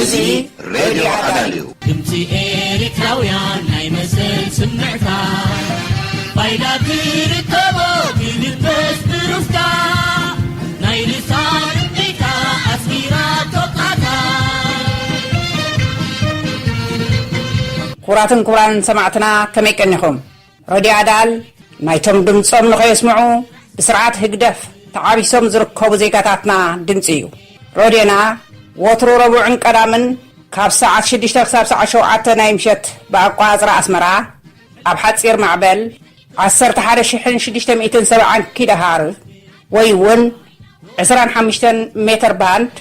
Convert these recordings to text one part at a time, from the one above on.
እዚ ሬድዮ ኣዳል እዩ። ድምፂ ኤርትራውያን ናይ መሰል ስምዕታ፣ ፋይዳ ትርከቦ ትልበስ ብሩፍታ፣ ናይ ልሳን እምቢታ ኣስሚራ ቶቃታ። ክቡራትን ክቡራንን ሰማዕትና፣ ከመይ ቀኒኹም? ረድዮ ኣዳል ናይቶም ድምጾም ንኸየስምዑ ብስርዓት ህግደፍ ተዓቢሶም ዝርከቡ ዜጋታትና ድምጺ እዩ። ረድዮና ወትሩ ረቡዕን ቀዳምን ካብ ሰዓት ሽዱሽተ ክሳብ ሰዓት ሸውዓተ ናይ ምሸት ብኣቋጽራ ኣስመራ ኣብ ሓጺር ማዕበል ዓሰርተ ሓደ ሽሕን ሽዱሽተ ሚእትን ሰብዓን ኪሎ ሃርዝ ወይ እውን ዕስራን ሓሙሽተን ሜትር ባንድ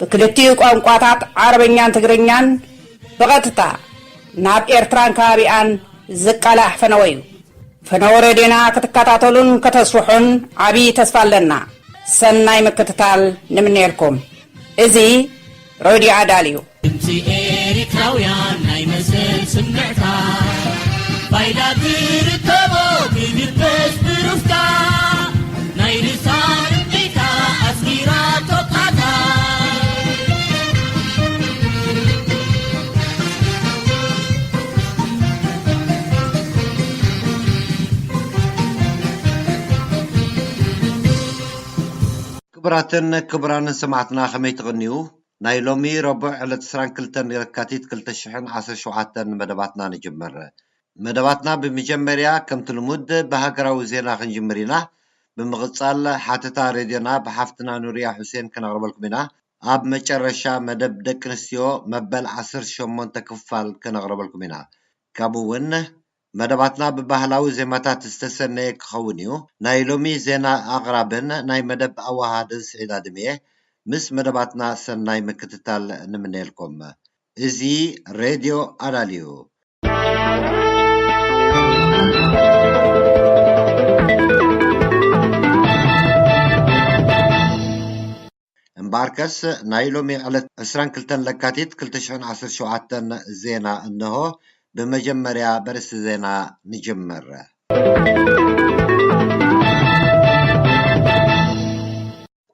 ብክልቲኡ ቋንቋታት ዓረበኛን ትግርኛን ብቐጥታ ናብ ኤርትራን ከባቢኣን ዝቃላሕ ፈነወ እዩ። ፈነወ ሬድዮና ክትከታተሉን ከተስፍሑን ዓብዪ ተስፋ ኣለና። ሰናይ ምክትታል ንምነየልኩም። እዚ ሬድዮ ኣዳል እዩ። ድምፂ ኤርትራውያን ናይ መሰል ስምዕታ፣ ፋይዳ ትርከቦ ትልበስ ብሩፍታ፣ ናይ ልሳን እምቢታ ኣስጊራ ቶቃታ። ክቡራትን ክቡራንን ሰማዕትና ከመይ ትቕንዩ? ናይ ሎሚ ረቡዕ ዕለት ዕስራን ክልተን ለካቲት ክልተ ሽሕን ዓሰርተ ሸውዓተን መደባትና ንጅምር። መደባትና ብምጀመርያ ከምቲ ልሙድ ብሃገራዊ ዜና ክንጅምር ኢና። ብምቕጻል ሓተታ ሬድዮና ብሓፍትና ኑርያ ሑሴን ከነቕርበልኩም ኢና። ኣብ መጨረሻ መደብ ደቂ ኣንስትዮ መበል ዓሰርተ ሸሞንተ ክፋል ከነቕርበልኩም ኢና። ካብኡ እውን መደባትና ብባህላዊ ዜማታት ዝተሰነየ ክኸውን እዩ። ናይ ሎሚ ዜና ኣቕራብን ናይ መደብ ኣወሃሃድን ስዒድ ኣድም እየ። ምስ መደባትና ሰናይ ምክትታል ንምነየልኩም። እዚ ሬድዮ ኣዳል እዩ። እምበኣርከስ ናይ ሎሚ ዕለት ዕስራን ክልተን ለካቲት ክልተ ሽሕን ዓሰርተ ሸውዓተን ዜና እንሆ። ብመጀመርያ በርእስቲ ዜና ንጅምር።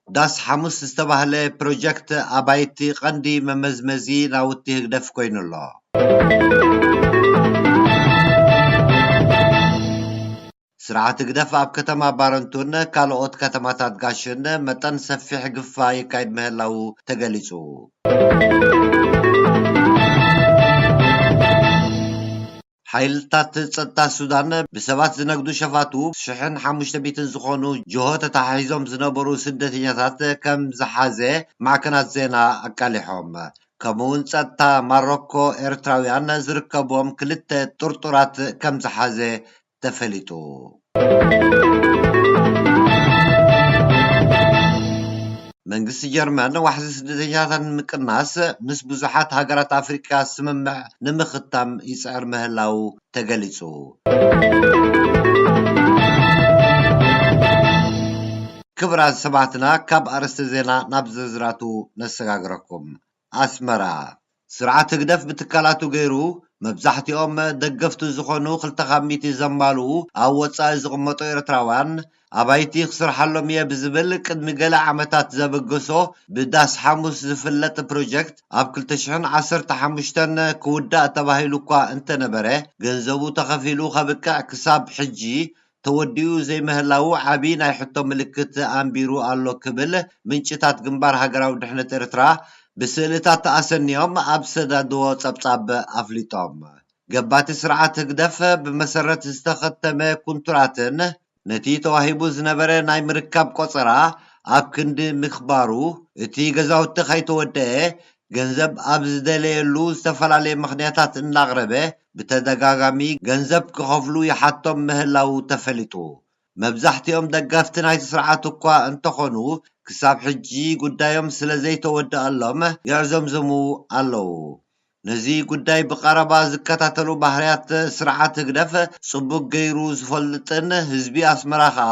ዳስ ሓሙስ ዝተባህለ ፕሮጀክት ኣባይቲ ቀንዲ መመዝመዚ ናውቲ ህግደፍ ኮይኑ ኣሎ። ስርዓት ህግደፍ ኣብ ከተማ ባረንቱን ካልኦት ከተማታት ጋሽን መጠን ሰፊሕ ግፋ የካይድ ምህላዉ ተገሊጹ። ሓይልታት ጸጥታ ሱዳን ብሰባት ዝነግዱ ሸፋቱ ሽሕን ሓሙሽተ ሚእትን ዝኾኑ ጅሆ ተታሒዞም ዝነበሩ ስደተኛታት ከም ዝሓዘ ማዕከናት ዜና ኣቃሊሖም። ከምኡውን ጸጥታ ማሮኮ ኤርትራውያን ዝርከብዎም ክልተ ጥርጡራት ከም ዝሓዘ ተፈሊጡ። መንግስቲ ጀርመን ዋሕዚ ስደተኛታት ንምቅናስ ምስ ብዙሓት ሃገራት ኣፍሪቃ ስምምዕ ንምኽታም ይጽዕር ምህላዉ ተገሊጹ። ክቡራት ሰማዕትና፣ ካብ ኣርእስቲ ዜና ናብ ዝርዝራቱ ነሰጋግረኩም። ኣስመራ። ስርዓት ህግደፍ ብትካላቱ ገይሩ መብዛሕትኦም ደገፍቱ ዝኾኑ ክልተ ካብ ሚእቲ ዘማልኡ ኣብ ወጻኢ ዝቕመጡ ኤርትራውያን ኣባይቲ ክስርሓሎም እየ ብዝብል ቅድሚ ገለ ዓመታት ዘበገሶ ብዳስ ሓሙስ ዝፍለጥ ፕሮጀክት ኣብ ክልተ ሽሕን ዓሰርተ ሓሙሽተን ክውዳእ ተባሂሉ እኳ እንተነበረ፣ ገንዘቡ ተኸፊሉ ከብቅዕ ክሳብ ሕጂ ተወዲኡ ዘይምህላዉ ዓቢ ናይ ሕቶ ምልክት ኣንቢሩ ኣሎ ክብል ምንጭታት ግንባር ሃገራዊ ድሕነት ኤርትራ ብስእልታት ኣሰንዮም ኣብ ዝሰዳድዎ ጸብጻብ ኣፍሊጦም። ገባቲ ስርዓት ህግደፍ ብመሰረት ዝተኸተመ ኩንቱራትን ነቲ ተዋሂቡ ዝነበረ ናይ ምርካብ ቆጸራ ኣብ ክንዲ ምኽባሩ፣ እቲ ገዛውቲ ከይተወደአ ገንዘብ ኣብ ዝደለየሉ ዝተፈላለየ ምኽንያታት እናቕረበ ብተደጋጋሚ ገንዘብ ክኸፍሉ ይሓቶም ምህላዉ ተፈሊጡ። መብዛሕትኦም ደገፍቲ ናይቲ ስርዓት እኳ እንተኾኑ፣ ክሳብ ሕጂ ጉዳዮም ስለ ዘይተወደኣሎም የዕዘምዝሙ ኣለዉ። ነዚ ጉዳይ ብቐረባ ዝከታተሉ ባህርያት ስርዓት ህግደፍ ጽቡቕ ገይሩ ዝፈልጥን ህዝቢ ኣስመራ ከኣ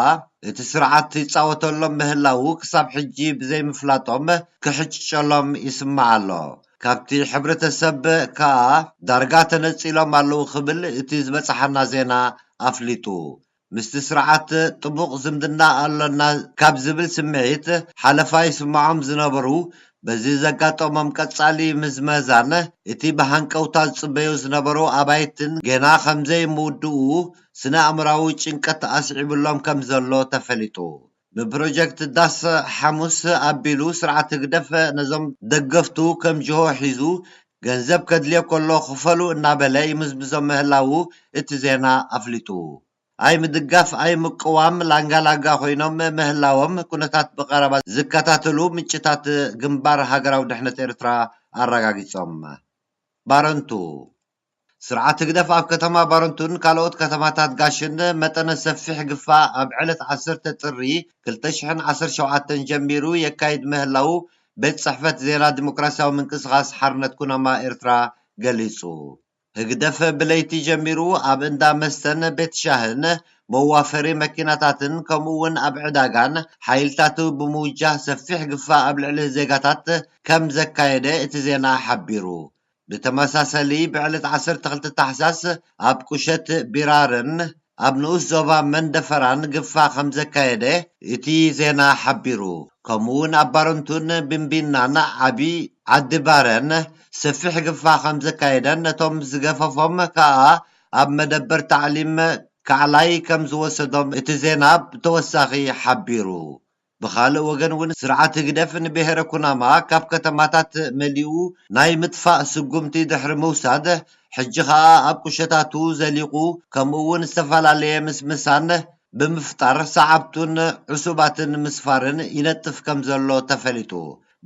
እቲ ስርዓት ይጻወተሎም ምህላዉ ክሳብ ሕጂ ብዘይምፍላጦም ክሕጭጨሎም ይስማዕ ኣሎ። ካብቲ ሕብረተሰብ ከኣ ዳርጋ ተነጺሎም ኣለዉ ክብል እቲ ዝበጽሓና ዜና ኣፍሊጡ። ምስቲ ስርዓት ጥቡቕ ዝምድና ኣሎና ካብ ዝብል ስምዒት ሓለፋ ይስምዖም ዝነበሩ በዚ ዘጋጠሞም ቀጻሊ ምዝመዛን እቲ ብሃንቀውታ ዝጽበዩ ዝነበሩ ኣባይትን ገና ከም ዘይምውድኡ ስነ ኣእምራዊ ጭንቀት ኣስዒቡሎም ከም ዘሎ ተፈሊጡ። ብፕሮጀክት ዳስ ሓሙስ ኣቢሉ ስርዓት ህግደፍ ነዞም ደገፍቱ ከም ጅሆ ሒዙ ገንዘብ ከድልዮ ከሎ ክፈሉ እናበለ ይምዝምዞም ምህላዉ እቲ ዜና ኣፍሊጡ። ኣይ ምድጋፍ ኣይ ምቅዋም ላንጋ ላንጋ ኮይኖም ምህላዎም ኩነታት ብቐረባ ዝከታተሉ ምንጭታት ግንባር ሃገራዊ ድሕነት ኤርትራ ኣረጋጊጾም። ባረንቱ። ስርዓት ህግደፍ ኣብ ከተማ ባረንቱን ካልኦት ከተማታት ጋሽን መጠነ ሰፊሕ ግፋ ኣብ ዕለት ዓሰርተ ጥሪ ክልተ ሽሕን ዓሰርተ ሸውዓተን ጀሚሩ የካይድ ምህላዉ ቤት ጽሕፈት ዜና ዲሞክራሲያዊ ምንቅስቓስ ሓርነት ኩናማ ኤርትራ ገሊጹ። ህግደፍ ብለይቲ ጀሚሩ ኣብ እንዳ መስተን ቤት ሻህን መዋፈሪ መኪናታትን ከምኡ እውን ኣብ ዕዳጋን ሓይልታቱ ብምውጃህ ሰፊሕ ግፋ ኣብ ልዕሊ ዜጋታት ከም ዘካየደ እቲ ዜና ሓቢሩ። ብተመሳሰሊ ብዕለት ዓሰርተ ክልተ ታሕሳስ ኣብ ቁሸት ቢራርን ኣብ ንኡስ ዞባ መንደፈራን ግፋ ከም ዘካየደ እቲ ዜና ሓቢሩ። ከምኡ እውን ኣብ ባረንቱን ብንቢናን ዓቢ ዓዲ ባረን ሰፊሕ ግፋ ከም ዘካየደን ነቶም ዝገፈፎም ከኣ ኣብ መደበር ታዕሊም ካዕላይ ከም ዝወሰዶም እቲ ዜና ብተወሳኺ ሓቢሩ። ብኻልእ ወገን እውን ስርዓት ህግደፍ ንብሔረ ኩናማ ካብ ከተማታት መሊኡ ናይ ምጥፋእ ስጉምቲ ድሕሪ ምውሳድ ሕጂ ኸኣ ኣብ ቁሸታቱ ዘሊቑ ከምኡ እውን ዝተፈላለየ ምስምሳን ብምፍጣር ሰዓብቱን ዕሱባትን ምስፋርን ይነጥፍ ከም ዘሎ ተፈሊጡ።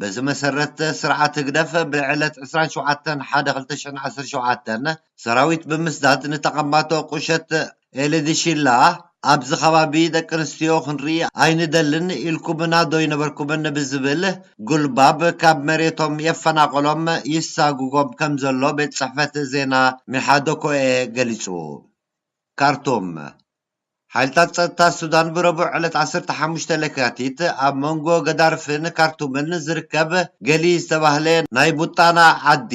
በዚ መሰረት ስርዓት ህግደፍ ብዕለት ዕስራን ሸውዓተን ሓደ ክልተ ሽሕን ዓሰርተ ሸውዓተን ሰራዊት ብምስዳድ ንተቐማጦ ቁሸት ኤልድሺላ ኣብዚ ከባቢ ደቂ ኣንስትዮ ክንርኢ ኣይንደልን ኢልኩምና ዶ ይነበርኩምን ብዝብል ጉልባብ ካብ መሬቶም የፈናቐሎም ይሳጉጎም ከም ዘሎ ቤት ጽሕፈት ዜና ሚሓዶኮኤ ገሊጹ። ካርቱም። ሓይልታት ጸጥታ ሱዳን ብረቡዕ ዕለት ዓሰርተ ሓሙሽተ ለካቲት ኣብ መንጎ ገዳርፍን ካርቱምን ዝርከብ ገሊ ዝተባህለ ናይ ቡጣና ዓዲ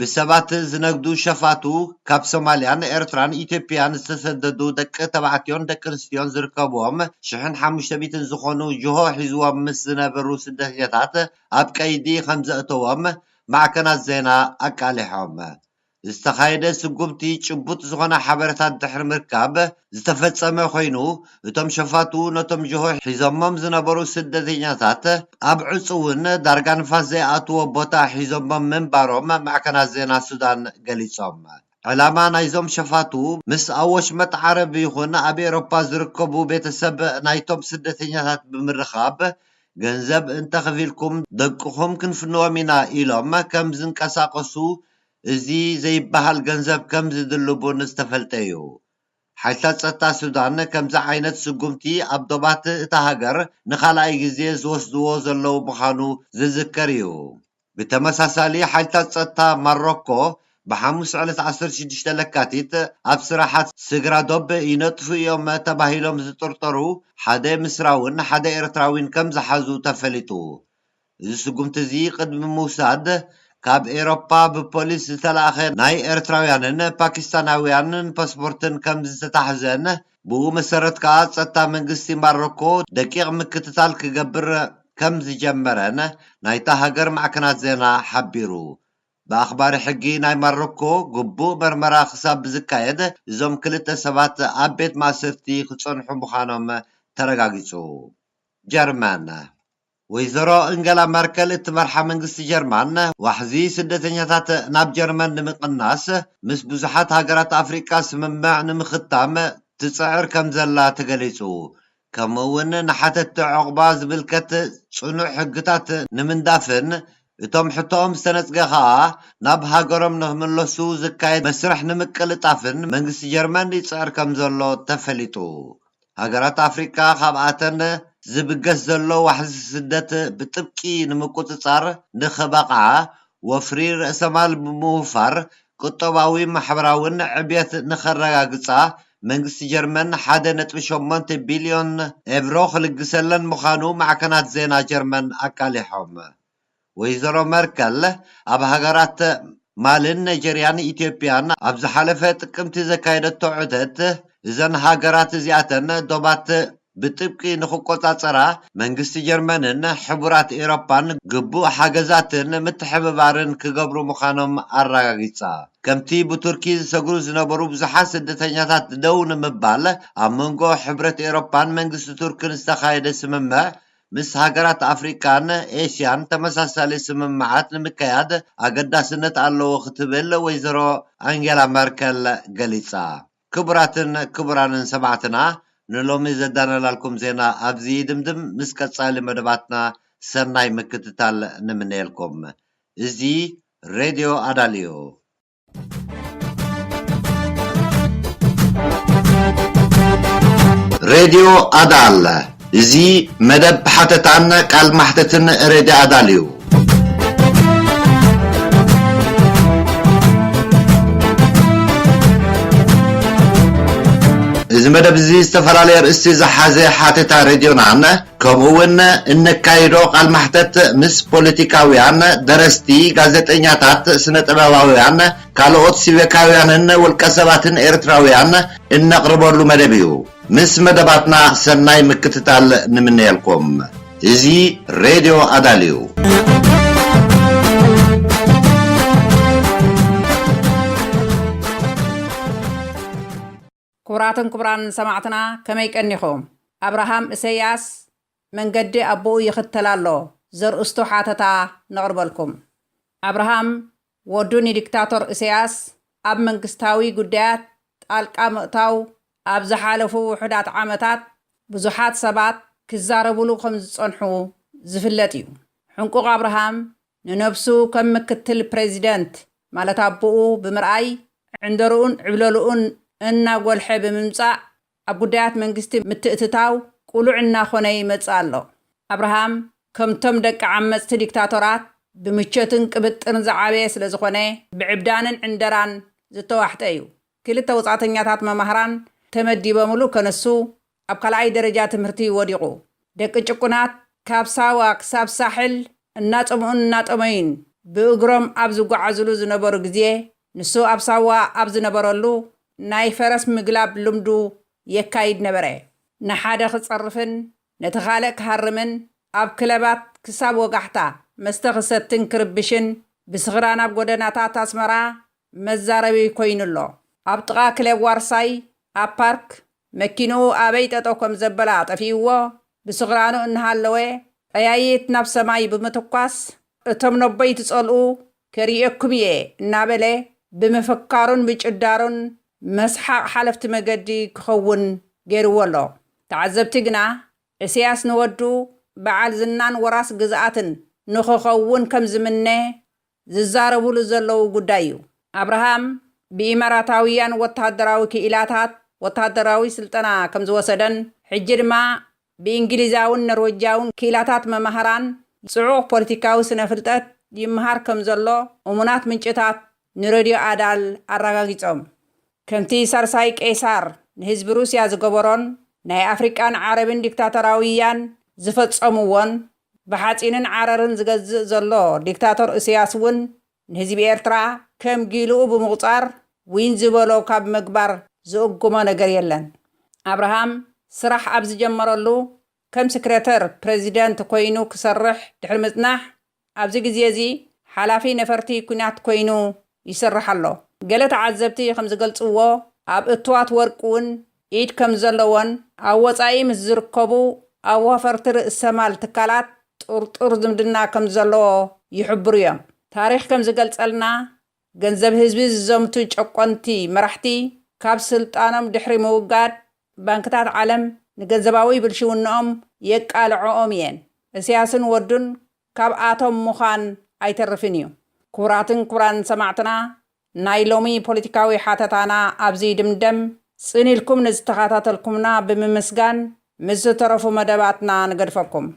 ብሰባት ዝነግዱ ሸፋቱ ካብ ሶማልያን ኤርትራን ኢትዮጵያን ዝተሰደዱ ደቂ ተባዕትዮን ደቂ ኣንስትዮን ዝርከብዎም ሽሕን ሓሙሽተ ሚእትን ዝኾኑ ጅሆ ሒዝዎም ምስ ዝነበሩ ስደተኛታት ኣብ ቀይዲ ከም ዘእተዎም ማዕከናት ዜና ኣቃሊሖም። ዝተኻየደ ስጉምቲ ጭቡጥ ዝኾነ ሓበሬታት ድሕሪ ምርካብ ዝተፈጸመ ኮይኑ፣ እቶም ሸፋቱ ነቶም ጅሆ ሒዞሞም ዝነበሩ ስደተኛታት ኣብ ዕጹውን ዳርጋ ንፋስ ዘይኣትዎ ቦታ ሒዞሞም ምንባሮም ማዕከናት ዜና ሱዳን ገሊጾም። ዕላማ ናይዞም ሸፋቱ ምስ ኣብ ወሽመጥ ዓረብ ይኹን ኣብ ኤሮፓ ዝርከቡ ቤተሰብ ናይቶም ስደተኛታት ብምርኻብ፣ ገንዘብ እንተኸፊልኩም ደቅኹም ክንፍንዎም ኢና ኢሎም ከም ዝንቀሳቐሱ፣ እዚ ዘይበሃል ገንዘብ ከም ዝድልቡን ዝተፈልጠ እዩ። ሓይልታት ጸጥታ ሱዳን ከምዚ ዓይነት ስጉምቲ ኣብ ዶባት እታ ሃገር ንኻልኣይ ግዜ ዝወስድዎ ዘለዉ ምዃኑ ዝዝከር እዩ። ብተመሳሳሊ ሓይልታት ጸጥታ ማሮኮ ብሓሙስ ዕለት ዓሰርተ ሽዱሽተ ለካቲት ኣብ ስራሓት ስግራ ዶብ ይነጥፉ እዮም ተባሂሎም ዝጥርጠሩ ሓደ ምስራውን ሓደ ኤርትራዊን ከም ዝሓዙ ተፈሊጡ። እዚ ስጉምቲ እዚ ቅድሚ ምውሳድ ካብ ኤሮፓ ብፖሊስ ዝተላእኸ ናይ ኤርትራውያንን ፓኪስታናውያንን ፓስፖርትን ከም ዝተታሕዘን ብኡ መሰረት ከኣ ጸጥታ መንግስቲ ማሮኮ ደቂቕ ምክትታል ክገብር ከም ዝጀመረን ናይታ ሃገር ማዕከናት ዜና ሓቢሩ። ብኣኽባሪ ሕጊ ናይ ማሮኮ ግቡእ መርመራ ክሳብ ዝካየድ እዞም ክልተ ሰባት ኣብ ቤት ማእሰርቲ ክጸንሑ ምዃኖም ተረጋጊጹ። ጀርመን። ወይዘሮ እንገላ መርከል እትመርሓ መንግስቲ ጀርማን ዋሕዚ ስደተኛታት ናብ ጀርመን ንምቕናስ ምስ ብዙሓት ሃገራት ኣፍሪቃ ስምምዕ ንምኽታም ትጽዕር ከም ዘላ ተገሊጹ። ከምኡ እውን ንሓተቲ ዑቕባ ዝምልከት ጽኑዕ ሕግታት ንምንዳፍን እቶም ሕቶኦም ዝተነጽገ ከኣ ናብ ሃገሮም ንኽምለሱ ዝካየድ መስርሕ ንምቅልጣፍን መንግስቲ ጀርመን ይጽዕር ከም ዘሎ ተፈሊጡ። ሃገራት ኣፍሪቃ ካብኣተን ዝብገስ ዘሎ ዋሕዚ ስደት ብጥብቂ ንምቁጽጻር ንኽበቕዓ ወፍሪ ርእሰማል ብምውፋር ቁጠባዊ ማሕበራውን ዕብየት ንኸረጋግጻ መንግስቲ ጀርመን ሓደ ነጥቢ ሸሞንተ ቢልዮን ኤብሮ ክልግሰለን ምዃኑ ማዕከናት ዜና ጀርመን ኣቃሊሖም። ወይዘሮ መርከል ኣብ ሃገራት ማልን ናይጀርያን ኢትዮጵያን ኣብ ዝሓለፈ ጥቅምቲ ዘካየደቶ ዑደት እዘን ሃገራት እዚኣተን ዶባት ብጥብቂ ንኽቆጻጸራ መንግስቲ ጀርመንን ሕቡራት ኤውሮፓን ግቡእ ሓገዛትን ምትሕብባርን ክገብሩ ምዃኖም ኣረጋጊጻ። ከምቲ ብቱርኪ ዝሰግሩ ዝነበሩ ብዙሓት ስደተኛታት ደው ንምባል ኣብ መንጎ ሕብረት ኤውሮፓን መንግስቲ ቱርክን ዝተኻየደ ስምምዕ ምስ ሃገራት ኣፍሪቃን ኤስያን ተመሳሳሊ ስምምዓት ንምክያድ ኣገዳስነት ኣለዎ ክትብል ወይዘሮ ኣንጌላ መርከል ገሊጻ። ክቡራትን ክቡራንን ሰማዕትና፣ ንሎሚ ዘዳለላልኩም ዜና ኣብዚ ይድምድም። ምስ ቀጻሊ መደባትና ሰናይ ምክትታል ንምነየልኩም። እዚ ሬድዮ ኣዳል እዩ። ሬድዮ ኣዳል፣ እዚ መደብ ሓተታን ቃል ማሕተትን ሬድዮ ኣዳል እዩ። እዚ መደብ እዚ ዝተፈላለየ ኣርእስቲ ዝሓዘ ሓተታ ሬድዮናን ከምኡ እውን እነካይዶ ቃል ማሕተት ምስ ፖለቲካውያን፣ ደረስቲ፣ ጋዜጠኛታት፣ ስነ ጥበባውያን፣ ካልኦት ሲቪካውያንን ውልቀ ሰባትን ኤርትራውያን እነቕርበሉ መደብ እዩ። ምስ መደባትና ሰናይ ምክትታል ንምነየልኩም። እዚ ሬድዮ ኣዳል እዩ። ክቡራትን ክቡራን ሰማዕትና፣ ከመይ ቀኒኹም? ኣብርሃም እሰያስ መንገዲ ኣቦኡ ይኽተል ኣሎ ዘርእስቱ ሓተታ ነቕርበልኩም። ኣብርሃም ወዱ ንዲክታቶር እሰያስ ኣብ መንግስታዊ ጉዳያት ጣልቃ ምእታው ኣብ ዝሓለፉ ውሑዳት ዓመታት ብዙሓት ሰባት ክዛረብሉ ከም ዝጸንሑ ዝፍለጥ እዩ። ሕንቁቕ ኣብርሃም ንነብሱ ከም ምክትል ፕሬዚደንት፣ ማለት ኣቦኡ፣ ብምርኣይ ዕንደርኡን ዕብለልኡን እናጎልሐ ብምምጻእ ኣብ ጉዳያት መንግስቲ ምትእትታው ቁሉዕ እናኾነ ይመጽእ ኣሎ። ኣብርሃም ከምቶም ደቂ ዓመጽቲ ዲክታቶራት ብምቾትን ቅብጥርን ዝዓበየ ስለ ዝኾነ ብዕብዳንን ዕንደራን ዝተዋሕጠ እዩ። ክልተ ወጻእተኛታት መማህራን ተመዲቦምሉ ከነሱ ኣብ ካልኣይ ደረጃ ትምህርቲ ወዲቑ። ደቂ ጭቁናት ካብ ሳዋ ክሳብ ሳሕል እናጸምኡን እናጠመዩን ብእግሮም ኣብ ዝጓዓዙሉ ዝነበሩ ግዜ፣ ንሱ ኣብ ሳዋ ኣብ ዝነበረሉ ናይ ፈረስ ምግላብ ልምዱ የካይድ ነበረ። ንሓደ ክጸርፍን ነቲ ካልእ ክሃርምን፣ ኣብ ክለባት ክሳብ ወጋሕታ መስተ ክሰትን ክርብሽን፣ ብስኽራን ኣብ ጎደናታት ኣስመራ መዛረቢ ኮይኑ ኣሎ። ኣብ ጥቓ ክለብ ዋርሳይ ኣብ ፓርክ መኪንኡ ኣበይ ጠጠው ከም ዘበላ ጠፊእዎ፣ ብስኽራኑ እናሃለወ ጠያይት ናብ ሰማይ ብምትኳስ፣ "እቶም ነቦይ ትጸልኡ ከርእየኩም እየ" እናበለ ብምፍካሩን ምጭዳሩን መስሓቕ ሓለፍቲ መገዲ ክኸውን ገይርዎ ኣሎ። ተዓዘብቲ ግና፣ እስያስ ንወዱ በዓል ዝናን ወራስ ግዝኣትን ንኽኸውን ከም ዝምነ ዝዛረቡሉ ዘለዉ ጉዳይ እዩ። ኣብርሃም ብኢማራታውያን ወተሃደራዊ ክኢላታት ወተሃደራዊ ስልጠና ከም ዝወሰደን፣ ሕጂ ድማ ብእንግሊዛውን ኖርወጃውን ክኢላታት መማህራን ጽዑቕ ፖለቲካዊ ስነ ፍልጠት ይመሃር ከም ዘሎ እሙናት ምንጭታት ንሬድዮ ኣዳል ኣረጋጊጾም። ከምቲ ሳልሳይ ቄሳር ንህዝቢ ሩስያ ዝገበሮን ናይ ኣፍሪቃን ዓረብን ዲክታቶራውያን ዝፈጸምዎን፣ ብሓጺንን ዓረርን ዝገዝእ ዘሎ ዲክታቶር እስያስ እውን ንህዝቢ ኤርትራ ከም ጊልኡ ብምቑጻር ዊን ዝበሎ ካብ ምግባር ዝእጉሞ ነገር የለን። ኣብርሃም ስራሕ ኣብ ዝጀመረሉ ከም ስክረተር ፕረዚደንት ኮይኑ ክሰርሕ ድሕሪ ምጽናሕ፣ ኣብዚ ግዜ እዚ ሓላፊ ነፈርቲ ኲናት ኮይኑ ይሰርሕ ኣሎ። ገለ ተዓዘብቲ ከም ዝገልጽዎ፣ ኣብ እትዋት ወርቂ እውን ኢድ ከም ዘለዎን፣ ኣብ ወጻኢ ምስ ዝርከቡ ኣዋፈርቲ ርእሰማል ትካላት ጥርጡር ዝምድና ከም ዘለዎ ይሕብሩ እዮም። ታሪኽ ከም ዝገልጸልና፣ ገንዘብ ህዝቢ ዝዘምቱ ጨቆንቲ መራሕቲ ካብ ስልጣኖም ድሕሪ ምውጋድ፣ ባንክታት ዓለም ንገንዘባዊ ብልሽውንኦም የቃልዖኦም እየን። እስያስን ወዱን ካብኣቶም ምዃን ኣይተርፍን እዩ። ክቡራትን ክቡራን ሰማዕትና፣ ናይ ሎሚ ፖለቲካዊ ሓተታና ኣብዚ ይድምደም። ጽን ኢልኩም ንዝተኸታተልኩምና ብምምስጋን፣ ምስ ዝተረፉ መደባትና ንገድፈኩም።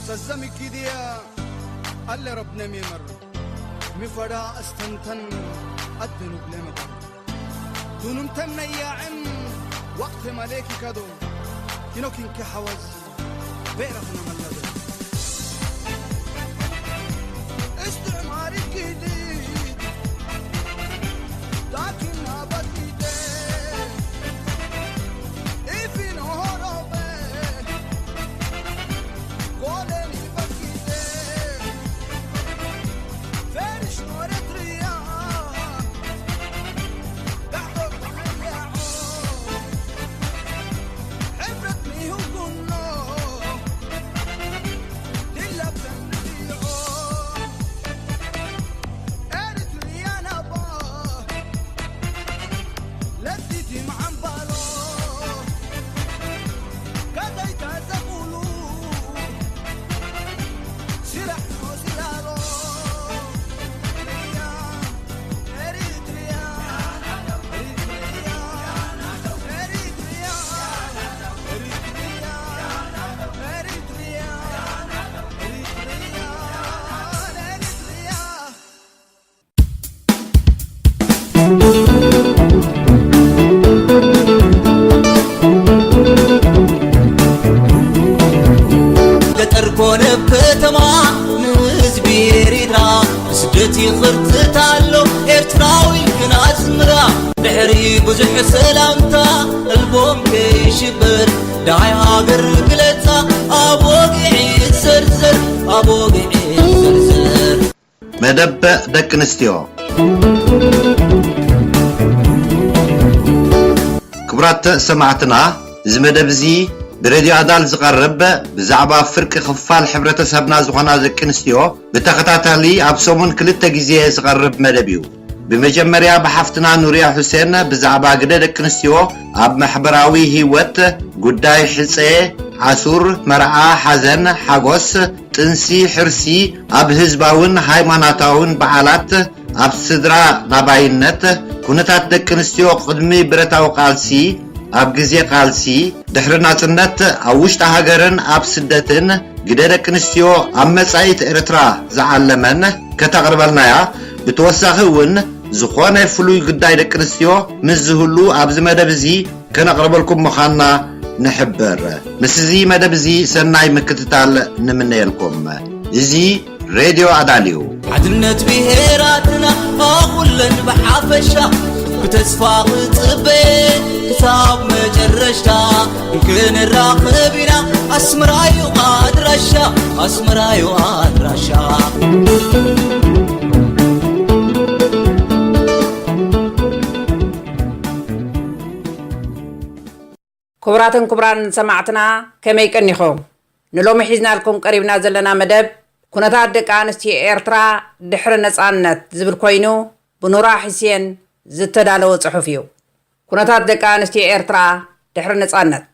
ሰዘሚኪድያ ኣለ ረብነ ሜመር ሚፈዳ እስተንተን ኣደኑብ ለመበር ዱኑምተን ነያዕን ዋቅተ ማሌኪ ከዶ ኪኖኪንኪ ሓወዝ ብዕረኽና መለበ እስትዕማሪ ኪዲ ዳኪና በዲደ ኢፊኖ ሆሮበ ጎለኒ በኪደ ፈሪሽ ኖረት ርያ ጋዕሮ ተመያዖ ሕብረት ሚሁጉኖ ድላብ ተምልዮ ኤሪትርያ ናባ ለቲቲ መዓምባሎ ከዘይተዘሙሉ ስራሕ ኖ ስላሎ ኤሪትርያ ኤሪትርያ ኤሪትርያ ኤሪትርያ ኤሪትርያ ኤሪትርያ ገጠር ኮነ ከተማ ንህዝቢ ኤሪትራ ብስደት ይኽርትት ኣሎ ኤርትራዊ ግን ኣስምራ ድሕሪ ብዙሕ ሰላምታ ኣልቦም ከይሽበር ደሃይ ሃገር ግለጻ ኣብ ወግዒ ይሰርዘር ኣብ ወግዒ ይሰርዘር መደብ ደቂ ኣንስትዮ ክቡራት ሰማዕትና፣ እዚ መደብ እዚ ብሬድዮ ኣዳል ዝቐርብ ብዛዕባ ፍርቂ ክፋል ሕብረተሰብና ዝኾና ደቂ ኣንስትዮ ብተኸታታሊ ኣብ ሰሙን ክልተ ግዜ ዝቐርብ መደብ እዩ። ብመጀመርያ ብሓፍትና ኑርያ ሑሴን ብዛዕባ ግደ ደቂ ኣንስትዮ ኣብ ማሕበራዊ ህይወት፣ ጉዳይ ሕጸ፣ ዓሱር፣ መርዓ፣ ሓዘን፣ ሓጎስ፣ ጥንሲ፣ ሕርሲ፣ ኣብ ህዝባውን ሃይማኖታውን በዓላት፣ ኣብ ስድራ ናባይነት፣ ኩነታት ደቂ ኣንስትዮ ቅድሚ ብረታዊ ቃልሲ፣ ኣብ ግዜ ቃልሲ፣ ድሕሪ ናጽነት፣ ኣብ ውሽጢ ሃገርን ኣብ ስደትን፣ ግደ ደቂ ኣንስትዮ ኣብ መጻኢት ኤርትራ ዝዓለመን ከተቕርበልናያ ብተወሳኺ እውን ዝኾነ ፍሉይ ጉዳይ ደቂ ኣንስትዮ ምስ ዝህሉ ኣብዚ መደብ እዚ ከነቕርበልኩም ምዃንና ንሕብር። ምስዚ መደብ እዚ ሰናይ ምክትታል ንምነየልኩም። እዚ ሬድዮ ኣዳልዩ። ሓድነት ብሄራትና ኩለን ብሓፈሻ ብተስፋ ክጽበ ክሳብ መጨረሽታ ክንራኸብ ኢና። ኣስመራዩ ኣድራሻ ኣስመራዩ ኣድራሻ ክቡራትን ክቡራን ሰማዕትና፣ ከመይ ቀኒኹም? ንሎሚ ሒዝናልኩም ቀሪብና ዘለና መደብ፣ ኩነታት ደቂ ኣንስትዮ ኤርትራ ድሕሪ ነጻነት ዝብል ኮይኑ፣ ብኑራ ሒሴን ዝተዳለወ ጽሑፍ እዩ። ኩነታት ደቂ ኣንስትዮ ኤርትራ ድሕሪ ነጻነት።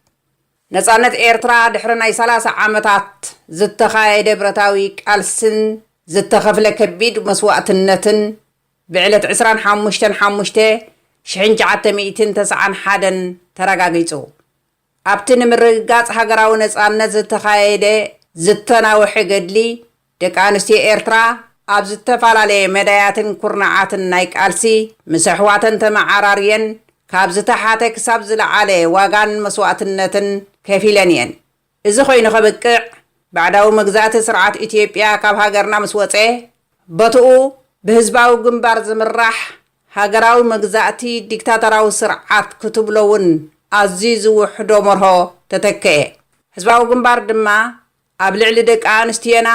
ነጻነት ኤርትራ ድሕሪ ናይ ሰላሳ ዓመታት ዝተኻየደ ብረታዊ ቃልስን ዝተኸፍለ ከቢድ መስዋእትነትን ብዕለት ዕስራን ሓሙሽተን ሓሙሽተ ሽሕን ትሽዓተ ሚእትን ተስዓን ሓደን ተረጋጊጹ። ኣብቲ ንምርግጋጽ ሃገራዊ ነጻነት ዝተኻየደ ዝተናውሐ ገድሊ፣ ደቂ ኣንስትዮ ኤርትራ ኣብ ዝተፈላለየ መዳያትን ኩርናዓትን ናይ ቃልሲ ምስ ኣሕዋተን ተመዓራርየን ካብ ዝተሓተ ክሳብ ዝለዓለ ዋጋን መስዋእትነትን ከፊለን እየን። እዚ ኮይኑ ከብቅዕ፣ ባዕዳዊ መግዛእቲ ስርዓት ኢትዮጵያ ካብ ሃገርና ምስ ወጸ፣ በትኡ ብህዝባዊ ግንባር ዝምራሕ ሃገራዊ መግዛእቲ ዲክታተራዊ ስርዓት ክትብሎ እውን ኣዝዩ ዝውሕዶ መርሆ ተተክአ። ህዝባዊ ግንባር ድማ ኣብ ልዕሊ ደቂ ኣንስትዮና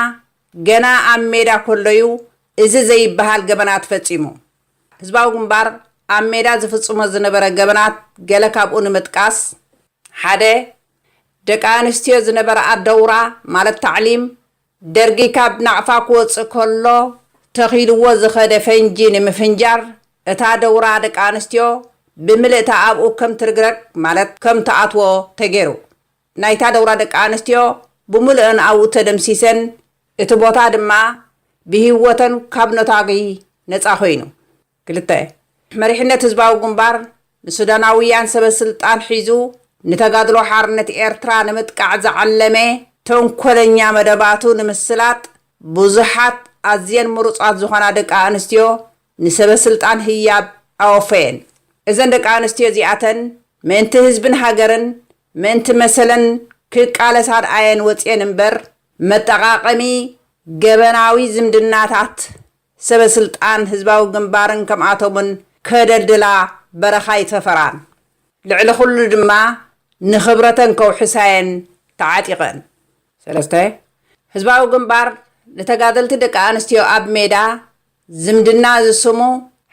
ገና ኣብ ሜዳ ከሎ'ዩ እዚ ዘይበሃል ገበናት ፈጺሙ። ህዝባዊ ግንባር ኣብ ሜዳ ዝፍጽሞ ዝነበረ ገበናት ገለ ካብኡ ንምጥቃስ፣ ሓደ፣ ደቂ ኣንስትዮ ዝነበረኣ ደውራ ማለት ታዕሊም፣ ደርጊ ካብ ናቕፋ ክወጽእ ከሎ ተኺልዎ ዝኸደ ፈንጂ ንምፍንጃር፣ እታ ደውራ ደቂ ኣንስትዮ ብምልእታ ኣብኡ ከም ትርግረግ ማለት ከም ትኣትዎ ተገይሩ። ናይታ ደውራ ደቂ ኣንስትዮ ብምልእን ኣብኡ ተደምሲሰን፣ እቲ ቦታ ድማ ብህይወተን ካብ ነታጒ ነጻ ኮይኑ። ክልተ፣ መሪሕነት ህዝባዊ ግንባር ንሱዳናውያን ሰበ ስልጣን ሒዙ ንተጋድሎ ሓርነት ኤርትራ ንምጥቃዕ ዝዓለመ ተንኮለኛ መደባቱ ንምስላጥ ብዙሓት ኣዝየን ምሩጻት ዝኾና ደቂ ኣንስትዮ ንሰበ ስልጣን ህያብ ኣወፈየን። እዘን ደቂ ኣንስትዮ እዚኣተን ምእንቲ ህዝብን ሃገርን ምእንቲ መሰለን ክቃለሳ ደኣየን ወጽየን እምበር መጠቓቐሚ ገበናዊ ዝምድናታት ሰበ ስልጣን ህዝባዊ ግንባርን ከምኣቶምን ከደልድላ በረኻ ኣይትፈፈራን። ልዕሊ ኩሉ ድማ ንኽብረተን ከውሕሳየን ተዓጢቐን። ሰለስተ፣ ህዝባዊ ግንባር ንተጋደልቲ ደቂ ኣንስትዮ ኣብ ሜዳ ዝምድና ዝስሙ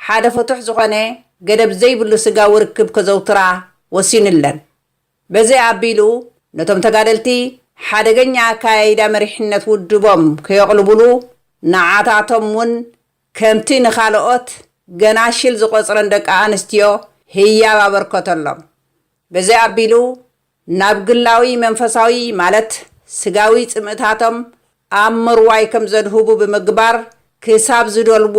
ሓደ ፍቱሕ ዝኾነ ገደብ ዘይብሉ ስጋዊ ርክብ ከዘውትራ ወሲኑለን። በዚ ኣቢሉ ነቶም ተጋደልቲ ሓደገኛ ኣካያይዳ መሪሕነት ውድቦም ከየቕልቡሉ ንዓታቶም እውን ከምቲ ንኻልኦት ገናሽል ዝቖጽረን ደቂ ኣንስትዮ ህያብ ኣበርከተሎም። በዚ ኣቢሉ ናብ ግላዊ መንፈሳዊ ማለት ስጋዊ ጽምእታቶም ኣብ ምርዋይ ከም ዘድህቡ ብምግባር ክሳብ ዝደልዎ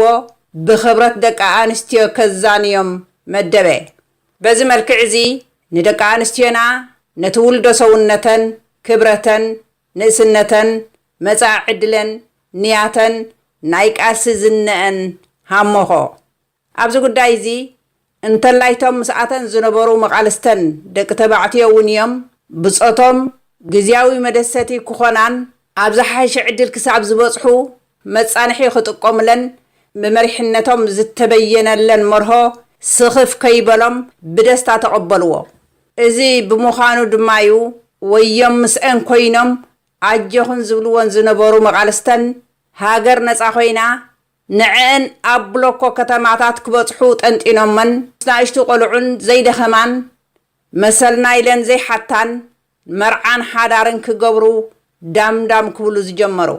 ብኽብረት ደቂ ኣንስትዮ ከዛንዮም መደበ። በዚ መልክዕ እዚ ንደቂ ኣንስትዮና ነቲ ውልዶ ሰውነተን፣ ክብረተን፣ ንእስነተን፣ መጻኢ ዕድለን፣ ንያተን፣ ናይ ቃልሲ ዝነአን ሃሞኾ። ኣብዚ ጉዳይ እዚ እንተላይቶም ምስኣተን ዝነበሩ መቓልስተን ደቂ ተባዕትዮ እውን እዮም። ብጾቶም ግዝያዊ መደሰቲ ክኾናን ኣብ ዝሓሸ ዕድል ክሳብ ዝበጽሑ መጻንሒ ክጥቀሙለን ብመሪሕነቶም ዝተበየነለን መርሆ ስኽፍ ከይበሎም ብደስታ ተቐበልዎ። እዚ ብምዃኑ ድማዩ ወዮም ምስአን ኮይኖም ኣጆኽን ዝብልወን ዝነበሩ መቓልስተን ሃገር ነጻ ኮይና ንዐአን ኣብ ብሎኮ ከተማታት ክበጽሑ ጠንጢኖመን ምስ ናእሽቱ ቆልዑን ዘይደኸማን መሰልና ኢለን ዘይሓታን መርዓን ሓዳርን ክገብሩ ዳምዳም ክብሉ ዝጀመሩ።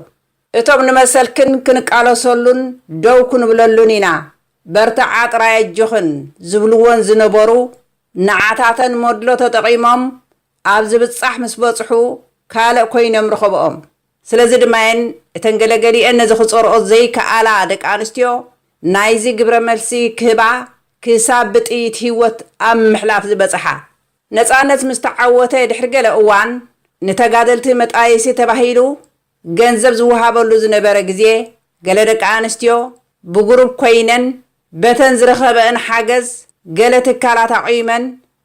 እቶም ንመሰልክን ክንቃለሰሉን ደው ክንብለሉን ኢና፣ በርትዓ ጥራይ ኣጆኽን ዝብልወን ዝነበሩ ንዓታተን መድሎ ተጠቒሞም ኣብ ዝብጻሕ ምስ በጽሑ ካልእ ኮይኖም ረኸብኦም። ስለዚ ድማ እየን እተን ገለገሊአን ነዚ ክጸርኦ ዘይከኣላ ደቂ ኣንስትዮ ናይዚ ግብረ መልሲ ክህባ ክሳብ ብጥይት ህይወት ኣብ ምሕላፍ ዝበጽሓ። ነጻነት ምስ ተዓወተ ድሕሪ ገለ እዋን ንተጋደልቲ መጣየሲ ተባሂሉ ገንዘብ ዝወሃበሉ ዝነበረ ግዜ ገለ ደቂ ኣንስትዮ ብጉሩብ ኮይነን በተን ዝረኸበእን ሓገዝ ገለ ትካላት ኣቑይመን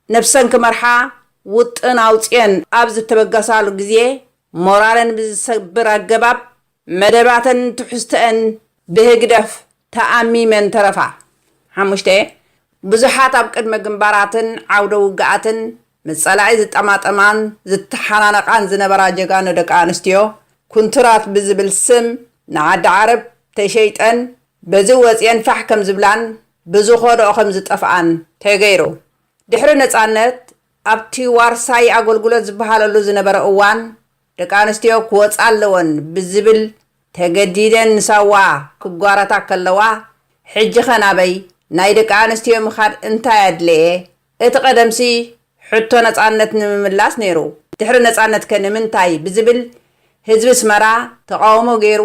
ነብሰን ክመርሓ ውጥን ኣውፅኤን ኣብ ዝተበገሳሉ ግዜ ሞራለን ብዝሰብር ኣገባብ መደባተን ትሕዝተአን ብህግደፍ ተኣሚመን ተረፋ። ሓሙሽተ፣ ብዙሓት ኣብ ቅድመ ግንባራትን ዓውደ ውግኣትን ምስ ጸላኢ ዝጠማጠማን ዝተሓናነቓን ዝነበራ ጀጋኑ ደቂ ኣንስትዮ ኩንትራት ብዝብል ስም ንዓዲ ዓረብ ተሸይጠን በዚ ወጽኤን ፋሕ ከም ዝብላን ብዝኸድኦ ከም ዝጠፍኣን ተገይሩ። ድሕሪ ነጻነት ኣብቲ ዋርሳይ ኣገልግሎት ዝበሃለሉ ዝነበረ እዋን ደቂ ኣንስትዮ ክወጻ ኣለወን ብዝብል ተገዲደን ንሳዋ ክጓረታ ከለዋ ሕጂ ኸ ናበይ ናይ ደቂ ኣንስትዮ ምኻድ እንታይ ኣድለየ? እቲ ቀደምሲ ሕቶ ነጻነት ንምምላስ ነይሩ። ድሕሪ ነጻነት ከ ንምንታይ ብዝብል ህዝቢ ኣስመራ ተቓውሞ ገይሩ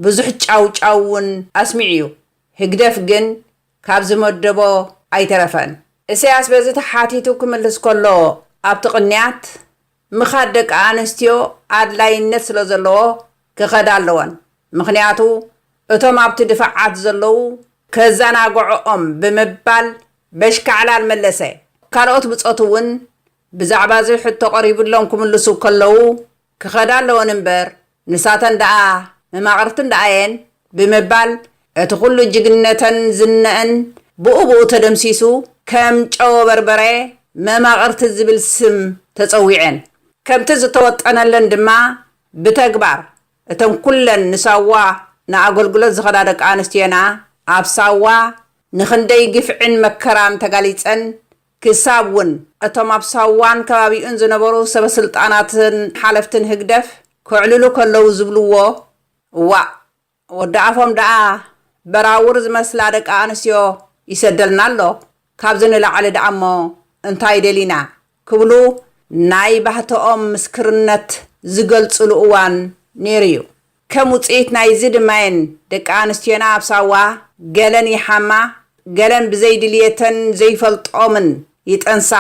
ብዙሕ ጫውጫው እውን ኣስሚዑ እዩ። ህግደፍ ግን ካብ ዝመደቦ ኣይተረፈን። እሰያስ በዚ ተሓቲቱ ክምልስ ከሎ ኣብቲ ቅንያት ምኻድ ደቂ ኣንስትዮ ኣድላይነት ስለ ዘለዎ ክኸዳ ኣለወን። ምኽንያቱ እቶም ኣብቲ ድፋዓት ዘለዉ ከዘናግዕኦም ብምባል በሽካዕላል መለሰ። ካልኦት ብጾት እውን ብዛዕባ እዚ ሕቶ ቀሪብሎም ክምልሱ ከለዉ ክኸዳ ኣለወን እምበር ንሳተን ደኣ መማቕርትን ደኣየን ብምባል እቲ ኩሉ ጅግንነተን ዝነአን ብኡ ብኡ ተደምሲሱ ከም ጨወ በርበረ መማቕርቲ ዝብል ስም ተጸዊዐን። ከምቲ ዝተወጠነለን ድማ ብተግባር እተን ኩለን ንሳዋ ንኣገልግሎት ዝኸዳ ደቂ ኣንስትዮና ኣብ ሳዋ ንኽንደይ ግፍዕን መከራን ተጋሊጸን ክሳብ እውን እቶም ኣብ ሳዋን ከባቢኡን ዝነበሩ ሰበስልጣናትን ሓለፍትን ህግደፍ ከዕልሉ ከለዉ ዝብልዎ እዋእ ወዲ ኣፎም ደኣ በራውር ዝመስላ ደቂ ኣንስትዮ ይሰደልና ኣሎ። ካብዚ ንላዕሊ ደኣ እሞ እንታይ ደሊና ክብሉ ናይ ባህተኦም ምስክርነት ዝገልጽሉ እዋን ነይሩ እዩ። ከም ውጽኢት ናይዚ ድማየን ደቂ ኣንስትዮና ኣብ ሳዋ ገለን ይሓማ፣ ገለን ብዘይድልየተን ዘይፈልጦምን ይጠንሳ፣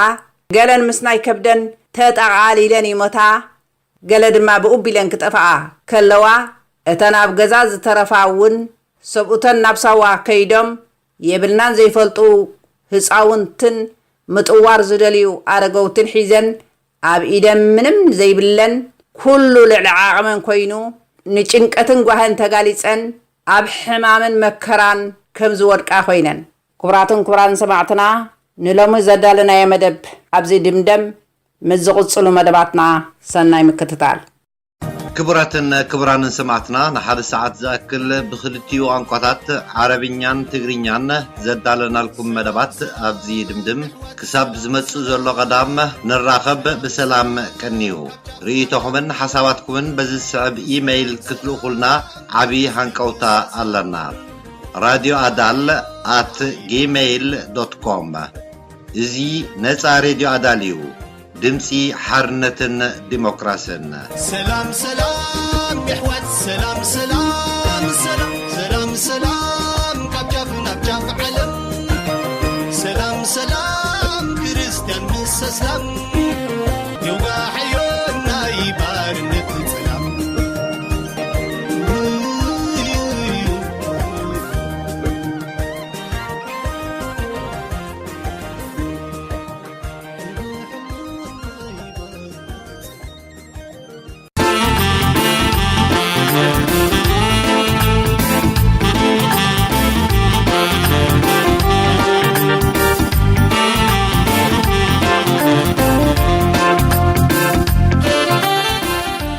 ገለን ምስ ናይ ከብደን ተጠቓሊለን ይሞታ፣ ገለ ድማ ብኡብ ኢለን ክጠፍኣ ከለዋ፣ እተን ኣብ ገዛ ዝተረፋ እውን ሰብኡተን ናብ ሳዋ ከይዶም የብልናን ዘይፈልጡ ህፃውንትን ምጥዋር ዝደልዩ ኣረገውትን ሒዘን ኣብ ኢደን ምንም ዘይብለን ኩሉ ልዕሊ ዓቕመን ኮይኑ ንጭንቀትን ጓህን ተጋሊፀን ኣብ ሕማምን መከራን ከም ዝወድቃ ኮይነን። ክቡራትን ክቡራን ሰማዕትና ንሎሚ ዘዳለናዮ መደብ ኣብዚ ድምደም። ምስ ዝቕጽሉ መደባትና ሰናይ ምክትታል። ክቡራትን ክቡራንን ሰማዕትና ንሓደ ሰዓት ዝኣክል ብክልቲኡ ቋንቋታት ዓረብኛን ትግርኛን ዘዳለናልኩም መደባት ኣብዚ ድምድም። ክሳብ ዝመጽእ ዘሎ ቀዳም ንራኸብ ብሰላም ቀንዩ። ርእይቶኹምን ሓሳባትኩምን በዚ ዝስዕብ ኢመይል ክትልእኹልና ዓቢ ሃንቀውታ ኣለና። ራድዮ ኣዳል ኣት ጂመይል ዶት ኮም። እዚ ነጻ ሬድዮ ኣዳል እዩ። ድምጺ ሓርነትን ዲሞክራስን። ሰላም ሰላም የሕዋት ሰላም ሰላም ሰላም ሰላም ሰላም ካብ ጫፍ ናብ ጫፍ ዓለም ሰላም ሰላም ክርስቲያን ምስ ኣስላም